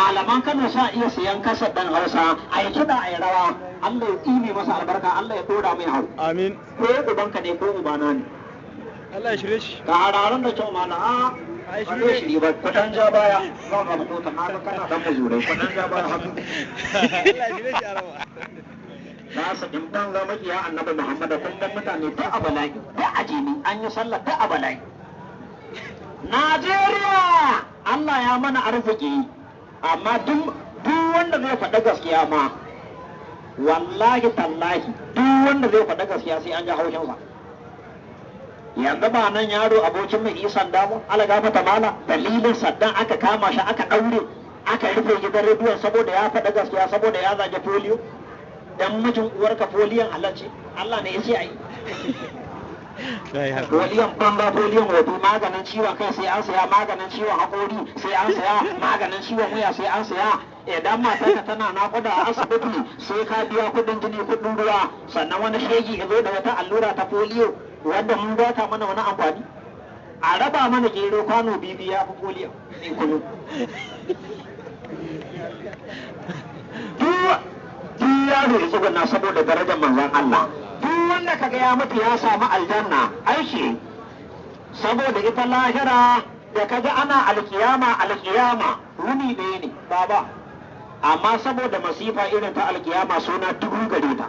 Malaman Kano sa iya siyan kasar dan Hausa a yi kiɗa a yi rawa. Allah ya tsine masa albarka, Allah ya ɗora mai hau. Amin. Ko ubanka ne ko ubana ne. Allah ya shirye shi. Ka hararan da kyau mana a Ai, ba shirye. zai shiri ba, kudan ja baya zan ga mutu na ga kana dan muzurai, kudan ja baya haka. Allah ya shirye shi arama. Za su din banza makiya annabi Muhammad kun dan mutane ta a bala'i, ta a jini an yi sallah ta a bala'i. Najeriya Allah ya mana arziki, amma duk wanda zai faɗi gaskiya ma wallahi tallahi duk wanda zai faɗi gaskiya sai an ji haushinsa. Yanzu ba nan yaro abokin mai isan damu ala gafata mala dalilin saddan aka kama shi aka ɗaure aka rufe gidan rediyon saboda ya faɗi gaskiya, saboda ya zage foliyo. Dan mijin uwarka foliyon halacce Allah ne ya ce a yi. Foliyon banza, foliyon hoto, maganin ciwon kai sai an saya, maganin ciwon haƙori sai an saya, maganin ciwon wuya sai an saya. Idan matarka tana naƙuda a asibiti sai ka biya kuɗin jini, kuɗin ruwa, sannan wani shegi ya zo da wata allura ta foliyo wanda mun ba ta mana wani amfani. A raba mana gero kwano bibi ya fi foliyo mai kunu. Duk yaro ya tsuguna saboda darajar manzon Allah. Duk wanda kaga ya mutu ya samu aljanna aiki, saboda ita lahira da kaga ana alkiyama alkiyama wuni ɗaya ne baba, amma saboda masifa irin ta alkiyama suna dubu gare ta.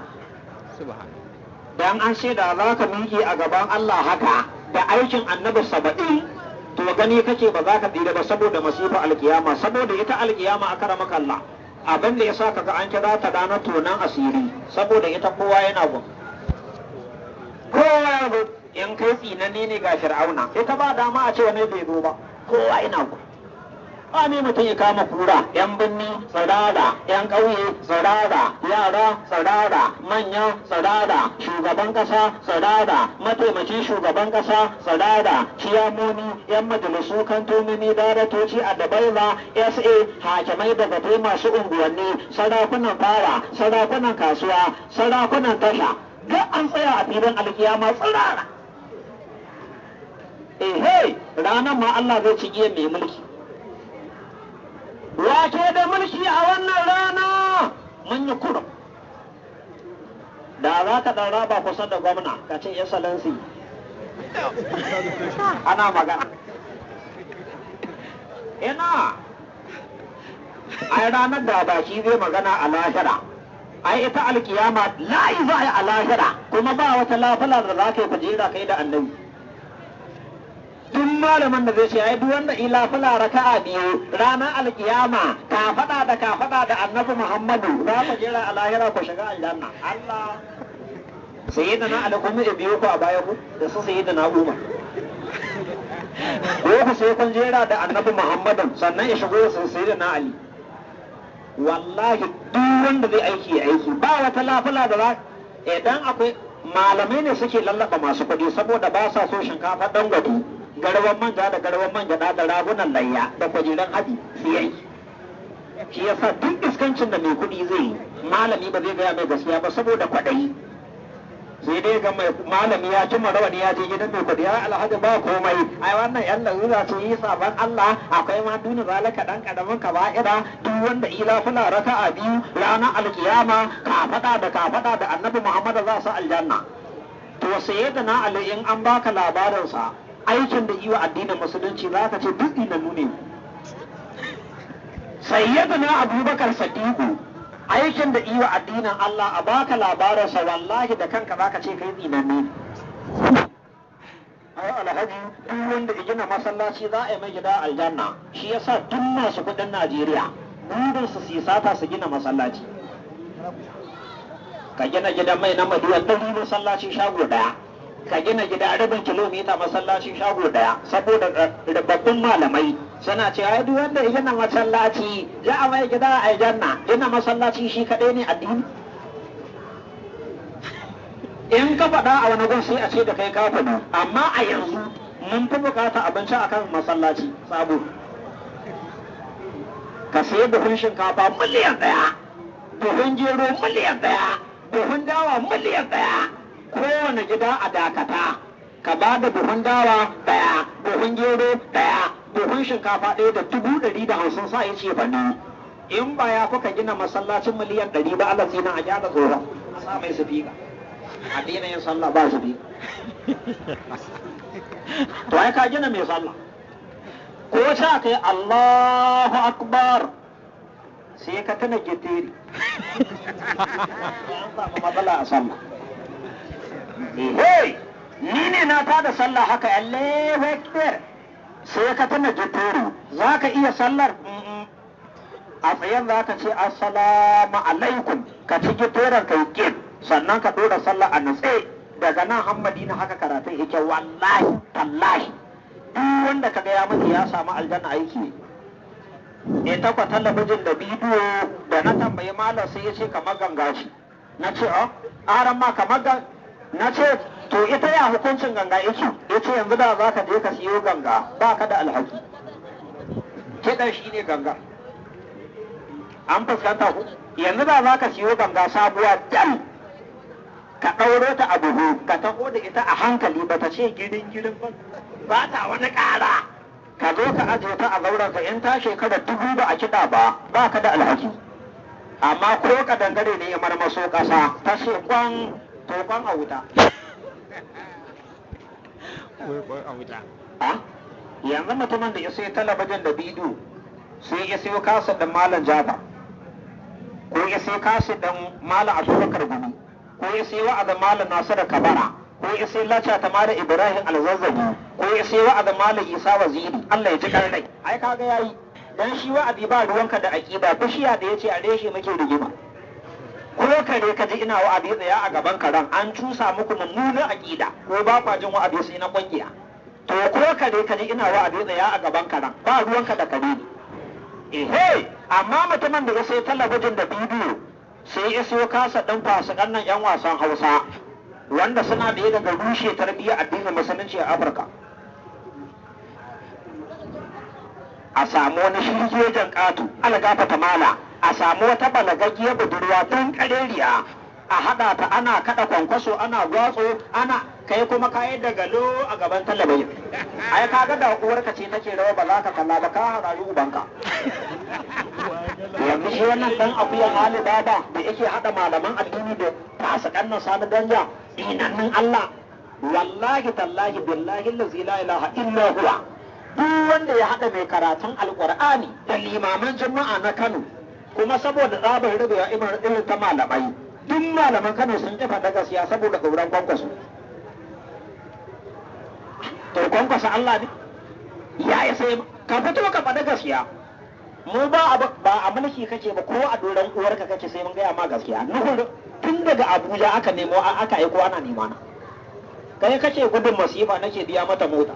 Dan an ce da za ka miƙe a gaban Allah haka da aikin annabi 70 to gani kake ba za ka tsira ba saboda masifa alkiyama. Saboda ita alkiyama a karamaka Allah abin da ya sa kaga an kira ta ranar tonan asiri, saboda ita kowa yana gun. Kowa ya zo, in kai tsinanne ne ga Fir'auna, ita ba dama a ce wani bai zo ba, kowa yana gun. Ba ne mutum ya kama kura, yan birni tsirara, yan ƙauye tsirara, yara tsirara, manya tsirara, shugaban ƙasa tsirara, mataimakin shugaban ƙasa tsirara, ciyamomi, yan majalisu, kantomomi, daratoci, adabaiza, SA, hakimai da gatai masu unguwanni, sarakunan fara, sarakunan kasuwa, sarakunan tasha, duk an tsaya a filin alkiyama tsirara. Ehe, ranar ma Allah zai ci giyan mai mulki. Wake da mulki a wannan rana mun yi kurum. Da za ka ɗan raba kusa da gwamna ka ce excellency ana magana. Ina ai ranar da baki zai magana a lahira. Ai ita alkiyama layi za a yi a lahira, kuma ba wata lafala da za ka yi kujera kai da annabi. Duk malamin da zai ce ai duk wanda ila fula raka'a biyu ranar alkiyama ka faɗa da ka faɗa da annabi Muhammadu za ku jira a lahira ku shiga aljanna. Allah sayyidina Ali kuma ya biyo ku a baya ku da su sayyidina Umar. Ko ku sai kun jera da annabi Muhammadu sannan ya shigo su sayyidina Ali. Wallahi duk wanda zai aiki ya aiki ba wata lafula da za idan akwai malamai ne suke lallaba masu kuɗi saboda ba sa so shinkafa Dangote, garwan manja da garwan manja da ragunan layya da kujeran haji su yanki. Shi yasa duk iskancin da mai kuɗi zai yi malami ba zai gaya mai gaskiya ba saboda kwaɗayi. Sai dai ga mai malami ya cimma rawani ya je gidan mai kuɗi, ai alhaji ba komai, ai wannan yan larura ce yi sabon Allah, akwai ma duna zalika dan karamin kaba'ira, duk wanda ila fula raka'a biyu ranar alkiyama ka faɗa da ka faɗa da annabi Muhammad za su aljanna. To sayyidina Ali in an baka labarinsa aikin da yi wa addinin musulunci za ka ce duk inannu ne. Sayyidina Abubakar Sadiku aikin da yi wa addinin Allah a baka labarinsa wallahi da kanka za ka ce kai tsinanne. Ai alhaji duk wanda ya gina masallaci za a yi mai gida aljanna. Shi yasa duk masu kuɗin Najeriya burin su su sata su gina masallaci. Ka gina gidan mai na Madina 100 masallaci shago ɗaya. Ka gina gida rabin kilomita masallaci shago ɗaya, saboda rababbun malamai suna cewa ai duk wanda ya gina masallaci za a mai gida a aljanna. Gina masallaci shi kaɗai ne addini. In ka faɗa a wani gun sai a ce da kai ka faɗi, amma a yanzu mun fi bukata abinci akan masallaci sabo. Ka sayi buhun shinkafa miliyan 1, buhun gero miliyan 1, buhun dawa miliyan 1. Kowane gida a dakata ka ba da buhun dawa 1, buhun gero 1, buhun shinkafa 1 da 150,000 sa ya ce fa ni. In ba ya kuka gina masallacin miliyan 100 ba, Allah tsina, a gyara tsoron a sa mai sifika, a daina yin sallah ba sifika. To ai ka gina mai sallah ko sha kai Allahu akbar sai ka tuna gitiri, an samu matsala a sallah. Hey, ni ne na tada sallah haka Allahu akbar, sai ka tuna gitiri, za ka iya sallar a tsayen, za ka ce assalamu alaikum, ka ci gitoran kai kin, sannan ka dora sallah a nutse daga nan har Madina. Haka karatun yake. Wallahi tallahi, duk wanda kaga ya mutu ya samu aljanna, aiki ne. Ita kwa talabijin da bidiyo da na tambayi malam, sai ya ce kamar ganga ce. Na ce a aran ma kamar na ce to ita ya hukuncin ganga yake? Ya ce yanzu da za ka je ka siyo ganga, ba ka da alhaki, kiɗan shi ne ganga. An fuskanta ku? Yanzu da za ka siyo ganga sabuwa dal, ka ɗauro ta a buhu, ka taho da ita a hankali, ba ta ce girin girin ba, ba ta wani ƙara, ka zo ka ajiye ta a zauren ka, in ta shekara 1000 ba a kiɗa ba, ba ka da alhaki. Amma ko ka dangare ne ya marmaso ƙasa ta ce kwan, to kwan a wuta. Wai a wuta. Yanzu mutumin da ya sai talabijin da bidiyo, sai ya sayo kasa ɗin Malam Jaba, ko ya sai kasa ɗin Malam Abubakar Gumi, ko ya sai wa'azin Malam Nasiru Kabara, ko ya sai lacca ta Malam Ibrahim Alzazzagi, ko ya sai wa'azin Malam Isa Waziri, Allah ya ji rai, ai kaga yayi. Dan shi wa'azi ba ruwanka da aƙida. Bishiya da yace a reshe muke rigima. Ko kare ka ji ina wa'azi, tsaya a gaban karen. An cusa muku mummunan aƙida, ko ba kwa jin wa'azi sai na kungiya. To ko kare ka ji ina wa'azi, tsaya a gaban karen, ba ruwanka da kare ne. Ehe, amma mutumin da ya sai talabijin da bidiyo, sai ya siyo kasa ɗin fasikan nan 'yan wasan Hausa, wanda suna ɗaya daga rushe tarbiyyar addinin Musulunci a Afirka, a samu wani shirgejen ƙato, algafata mala, a samu wata balagaggiyar budurwa tun ƙareriya, a haɗa ta ana kaɗa kwankwaso, ana gwatso, ana kai kuma kayi daga lo a gaban talabijin. Ai kaga da uwarka ce take rawa ba za ka kalla ba, ka harayi ubanka. Yanzu shi wannan dan akuyan Ali Baba da yake haɗa malaman addini da fasikan nan, Sani Danja, dinannin Allah, wallahi tallahi, billahi allazi la ilaha illa huwa, duk wanda ya haɗa mai karatun Alƙur'ani da limaman Juma'a na Kano, kuma saboda tsabar rubewa irin ta malamai, duk malaman Kano sun ƙi faɗa gaskiya saboda tsoron Kwankwaso. To Kwankwaso Allah ne ya yi sai ka fito ka faɗa gaskiya? Mu ba a mulki kake ba, ko a doron uwarka kake, sai mun gaya ma gaskiya. Nuhu tun daga Abuja aka nemo, aka aiko ana nema na. Kai kake gudun masifa, nake biya mata mota.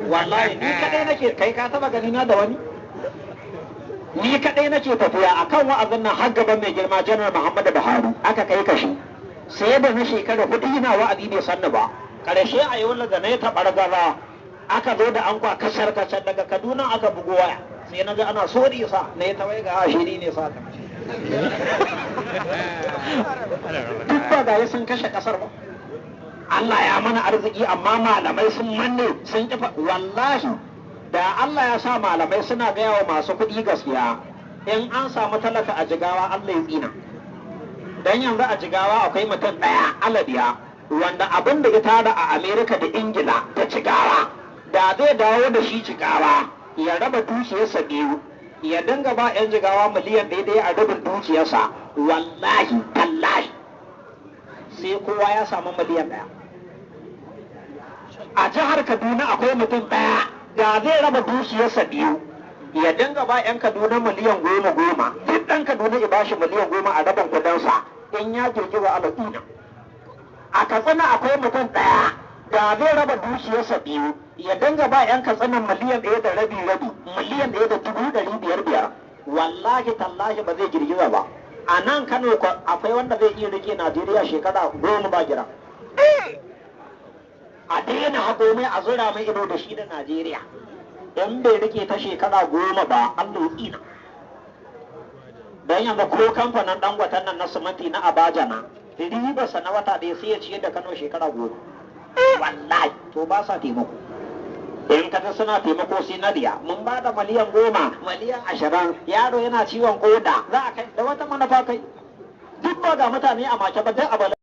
Wallahi ni kadai nake. Kai ka taba gani na da wani? Ni kadai nake tafiya akan wa'azin nan har gaban mai girma Janar Muhammadu Buhari aka kai kashi. Sai da na shekara 4 ina wa'azi bai sanni ba. Karshe a yau da na yi taɓar gaza, aka zo da ankwa kashar kashar daga Kaduna, aka bugo waya, sai na ga ana so sa na yi tawai ga ashiri ne sa ka. Duk ba ga sun kashe kasar ba. Allah ya mana arziki, amma malamai sun manne sun kifa. Wallahi da Allah ya sa malamai suna gaya wa masu kuɗi gaskiya, in an samu talaka a Jigawa, Allah ya tsina. Dan yanzu a Jigawa akwai mutum ɗaya alabiya wanda abin da ya tara a Amerika da Ingila da Jigawa, da zai dawo da shi Jigawa ya raba dukiyarsa biyu, ya dinga ba 'yan Jigawa miliyan 1 ɗaya a rabin dukiyarsa, wallahi tallahi sai kowa ya samu miliyan 1. A jihar Kaduna akwai mutum ɗaya da zai raba dukiyarsa biyu, ya dinga ba 'yan Kaduna miliyan 10 goma, duk ɗan Kaduna ya bashi miliyan 10 a rabin kudinsa, in ya girgiza alaƙina. A Katsina akwai mutum ɗaya da zai raba dukiyarsa biyu, ya dinga ba 'yan Katsina miliyan 1.5 rabi, 1.5 miliyan biyar, wallahi tallahi ba zai girgiza ba. A nan Kano akwai wanda zai iya rike Najeriya shekara 10 ba gira, a daina haƙo mai, a zura mai ido da shi da Najeriya, in bai rike ta shekara 10 ba, Allah ya tsina. Don yanzu ko kamfanin Dangoten nan na siminti na Abajana, ribarsa na wata ɗaya sai ya ciyar da Kano shekara 10, wallahi. To ba sa taimako. In ka ta suna taimako sai na riya, mun ba da 10 miliyan, 20 miliyan, yaro yana ciwon koda, za a kai da wata manufa kai. Duk ba ga mutane a mace ba, duk a